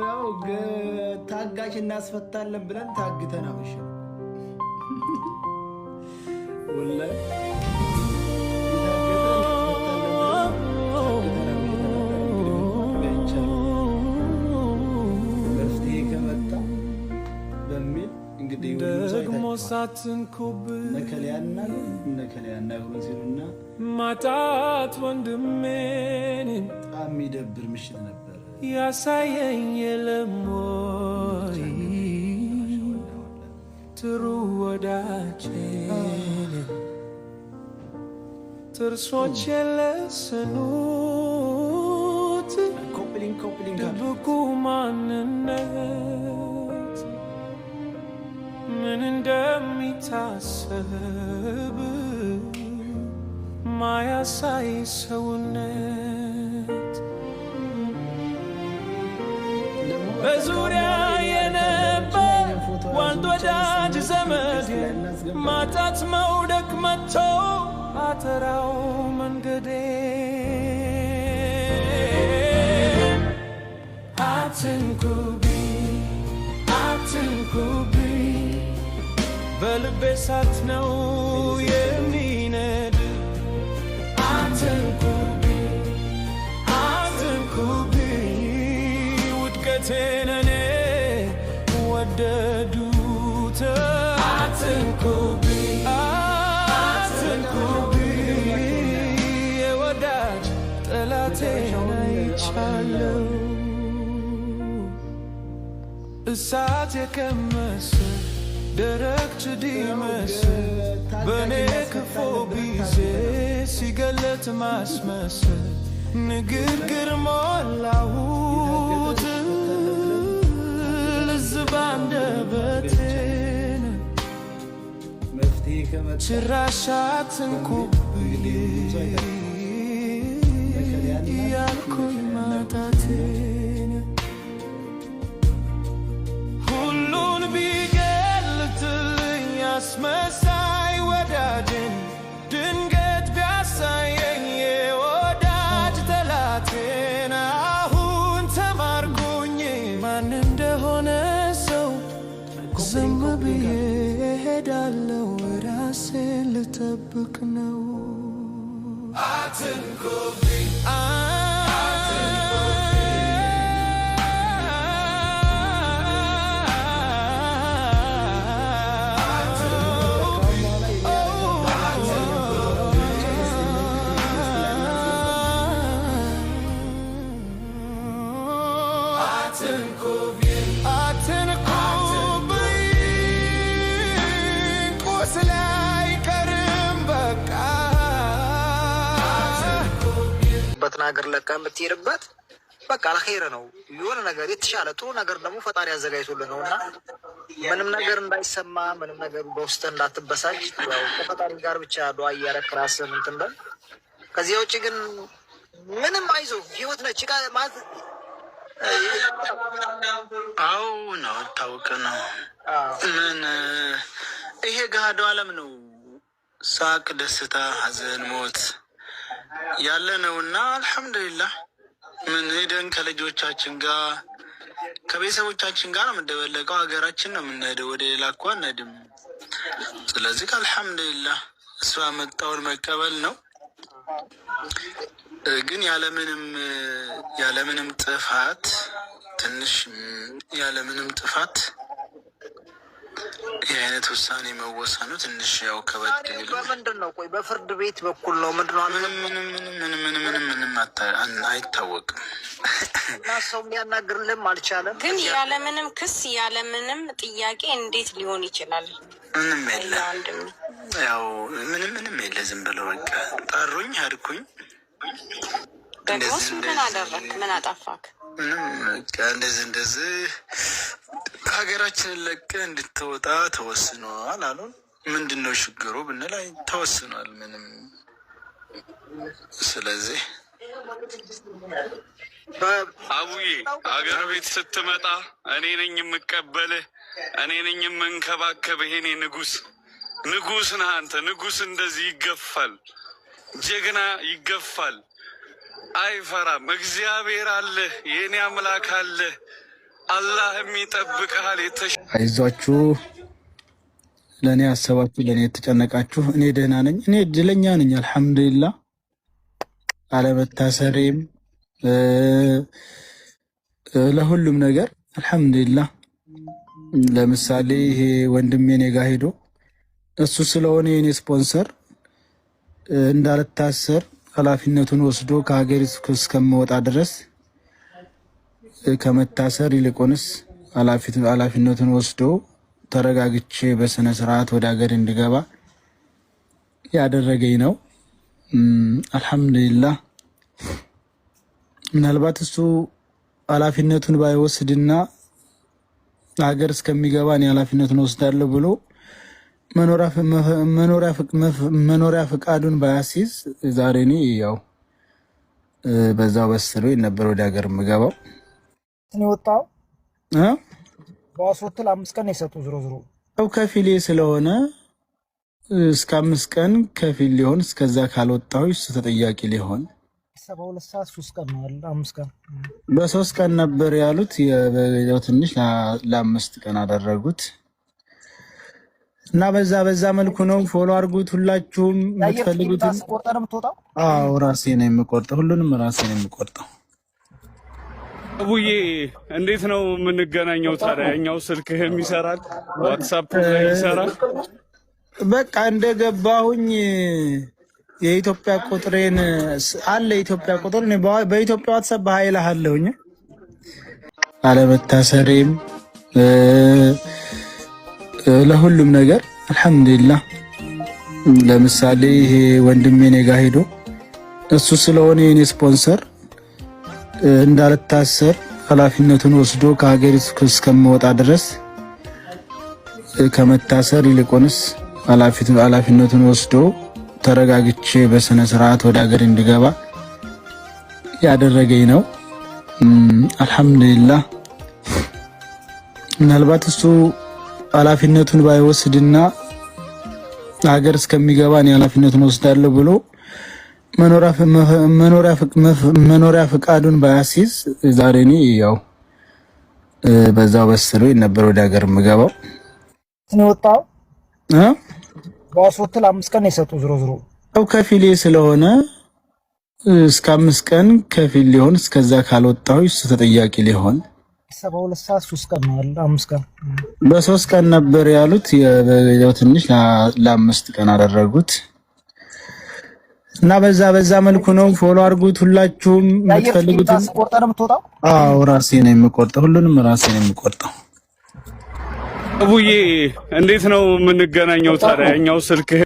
ያው ታጋች እናስፈታለን ብለን ታግተን አመሸን። ወላሂ የታገተ እናስፈታለን ብለን ታግተን አምሽተን ነበር። እንግዲህ ምንም ማድረግ አይቻልም። መፍትሄ ከመጣ በሚል እንግዲህ ሁሉም ሰው ደግሞ አይታችኋል። ሳትንኩብኝ እነከሌ ያናግሩን እነከሌ ያናግሩን ሲሉና ማጣት ወንድሜን በጣም የሚደብር ምሽት ነበር። ያሳየኝ የለም ብቻ ወይ እንግዲህ ወላ ጥሩ ወዳጄን ጥርሶች የለሰኑት copy link፣ copy link ድብቁ ማንነት ምን እንደሚታሰብ ማያሳይ ሰውነት ደግሞ በቃ በዙሪያ ካሁን በኋላ የነበር የኛን ፎቶ ያዙ ዋንድ ብቻ ወዳጅ ደስ ዘመድ ላይ እናስገባለን። ማጣት መውደቅ መጥቶ አተራው መንገዴ። አትንኩብኝ፣ አትንኩብኝ፣ በልቤ እሳት ነው የሚነድ። አትንኩብኝ፣ አትንኩብኝ፣ ውድቀቴን እኔ ወደዱት። አትንኩብኝ፣ አትንኩብኝ፣ የወዳጅ ጠላቴን አይቻለሁ። እሳት የቀመሰ ደረቅ ጭድ ይመስል በእኔ ክፉ ጊዜ ሲገለጥ ማስመሰል ንግግር ሞላሁት ልዝብ አንደበቴን መፍትሄ ከመጣ ጭራሽ አትንኩብኝ ያልኩኝ ማጣቴን ሁሉን ቢገልጥልኝ አስመሳይ ወዳጅን ድንገት ቢያሳየኝ የወዳጅ ጠላቴን አሁን ተማርኩኝ ማን እንደሆነ ሰው ዝም ብዬ እሄዳለሁ፣ ራሴን ልጠብቅ ነው። አትንኩብኝ። ካሁን በኋላ የኛን ፎቶ ያዙ ብቻ ደስ የሚል guest ላይ እናስገባለን። አትንኩብኝ፣ ቁስሌ አይቀርም በቃ። በትን ሀገር ለቀህ የምትሄድበት በቃ አልኸይር ነው። የሆነ ነገር የተሻለ ጥሩ ነገር ደግሞ ፈጣሪ አዘጋጅቶልህ ነው እና ምንም ነገር እንዳይሰማ፣ ምንም ነገር በውስጥ እንዳትበሳጭ፣ ያው ከፈጣሪ ጋር ብቻ ዱዓ እያረክ ራስህን እንትን በል። ከዚያ ውጭ ግን ምንም አይዞህ፣ ህይወት ነች ማለት አው ነው፣ ታወቀ ነው። ምን ይሄ ገሃዱ ዓለም ነው። ሳቅ፣ ደስታ፣ ሐዘን፣ ሞት ያለ ነው እና አልሐምዱሊላህ ምን ሄደን ከልጆቻችን ጋር ከቤተሰቦቻችን ጋር ነው የምንደበለቀው። ሀገራችን ነው የምንሄደው፣ ወደ ሌላ እኮ አንሄድም። ስለዚህ አልሐምዱሊላህ እሱ ያመጣውን መቀበል ነው። ግን ያለምንም ጥፋት ትንሽ ያለምንም ጥፋት ይህ አይነት ውሳኔ መወሰኑ ትንሽ ያው ከበድ ቢልም በምንድን ነው? ቆይ በፍርድ ቤት በኩል ነው ምንድን ነው? ምንም ምንም ምንም ምንም ምንም ምንም አይታወቅም። እና ሰው ሊያናግርልህም አልቻለም። ግን ያለምንም ክስ ያለምንም ጥያቄ እንዴት ሊሆን ይችላል? ምንም የለ። ወንድሜ። ያው ምንም ምንም የለ። ዝም ብለው በቃ ጠሩኝ፣ ሄድኩኝ። ደግሞስ እንደዚህ ምን እንደዚህ አደረክ? ምን አጠፋክ? ምንም በቃ እንደዚህ እንደዚህ ሀገራችንን ለቀህ እንድትወጣ ተወስኗል አሉን። ምንድን ነው ችግሩ ብንል አይ ተወስኗል ምንም። ስለዚህ አቡዬ አገር ቤት ስትመጣ እኔ ነኝ የምቀበልህ፣ እኔ ነኝ የምንከባከብህ። የኔ ንጉስ፣ ንጉስ ነህ አንተ። ንጉስ እንደዚህ ይገፋል፣ ጀግና ይገፋል። አይፈራም። እግዚአብሔር አለ፣ የኔ አምላክ አለ፣ አላህም ይጠብቅሃል። አይዟችሁ፣ ለእኔ ያሰባችሁ፣ ለእኔ የተጨነቃችሁ፣ እኔ ደህና ነኝ። እኔ እድለኛ ነኝ። አልሐምዱሊላህ አለመታሰሬም ለሁሉም ነገር አልሐምዱሊላህ። ለምሳሌ ይሄ ወንድሜ እኔ ጋ ሄዶ እሱ ስለሆነ የኔ ስፖንሰር እንዳልታሰር ኃላፊነቱን ወስዶ ከሀገር እስከምወጣ ድረስ ከመታሰር ይልቁንስ ኃላፊነቱን ወስዶ ተረጋግቼ በስነ ስርዓት ወደ ሀገር እንድገባ ያደረገኝ ነው። አልሐምዱሊላህ። ምናልባት እሱ ኃላፊነቱን ባይወስድና ሀገር እስከሚገባ እኔ ኃላፊነቱን ወስዳለሁ ብሎ መኖሪያ ፈቃዱን ባያስይዝ ዛሬ እኔ ያው በዛው በስሎ ነበር ወደ ሀገር የምገባው። የወጣው በዋስ ወጥተህ ለ5 ቀን የሰጡ ዝሮ ዝሮ። ያው ከፊሌ ስለሆነ እስከ 5 ቀን ከፊል ሊሆን፣ እስከዛ ካልወጣሁ እሱ ተጠያቂ ሊሆን። 72 ሰዓት 3 ቀን ነው ያለ 5 ቀን። በ3 ቀን ነበር ያሉት። ያው ትንሽ ለ5 ቀን አደረጉት እና በዛ በዛ መልኩ ነው። Follow አድርጉት ሁላችሁም የምትፈልጉትን። ቆርጠህ ነው የምትወጣው? አዎ፣ ራሴ ነው የምቆርጠው። ሁሉንም ራሴ ነው የምቆርጠው። አቡዬ፣ እንዴት ነው የምንገናኘው ታዲያ? ያኛው ስልክህም ይሰራል፣ WhatsApp ላይ ይሰራል። በቃ እንደገባሁኝ የኢትዮጵያ ቁጥሬን አለ፣ የኢትዮጵያ ቁጥር በኢትዮጵያ WhatsApp በኃይል አለሁኝ። አለመታሰሬም ለሁሉም ነገር አልሐምዱሊላህ። ለምሳሌ ይሄ ወንድሜ እኔ ጋ ሄዶ እሱ ስለሆነ የኔ ስፖንሰር እንዳልታሰር ኃላፊነቱን ወስዶ ከሀገር እስከምወጣ ድረስ ከመታሰር ይልቁንስ ኃላፊነቱን ወስዶ ተረጋግቼ በስነ ስርዓት ወደ ሀገር እንድገባ ያደረገኝ ነው። አልሐምዱሊላህ። ምናልባት እሱ ኃላፊነቱን ባይወስድና ሀገር እስከሚገባ እኔ ኃላፊነቱን ወስዳለሁ ብሎ መኖሪያ ፈቃዱን ባያስይዝ ዛሬ እኔ ያው በዛው በስሎ ነበር ወደ ሀገር የምገባው። የወጣው በዋስ ወጥተህ ለ5 ቀን የሰጡ ዝሮ ዝሮ። ያው ከፊሌ ስለሆነ እስከ 5 ቀን ከፊል ሊሆን፣ እስከዛ ካልወጣሁ እሱ ተጠያቂ ሊሆን። 72 ሰዓት 3 ቀን ነው ያለ 5 ቀን። በ3 ቀን ነበር ያሉት። ያው ትንሽ ለ5 ቀን አደረጉት እና በዛ በዛ መልኩ ነው። Follow አድርጉት ሁላችሁም የምትፈልጉትን። ቆርጠህ ነው የምትወጣው? አዎ፣ ራሴ ነው የምቆርጠው። ሁሉንም ራሴ ነው የምቆርጠው። አቡዬ፣ እንዴት ነው የምንገናኘው ታዲያ? ያኛው ስልክህ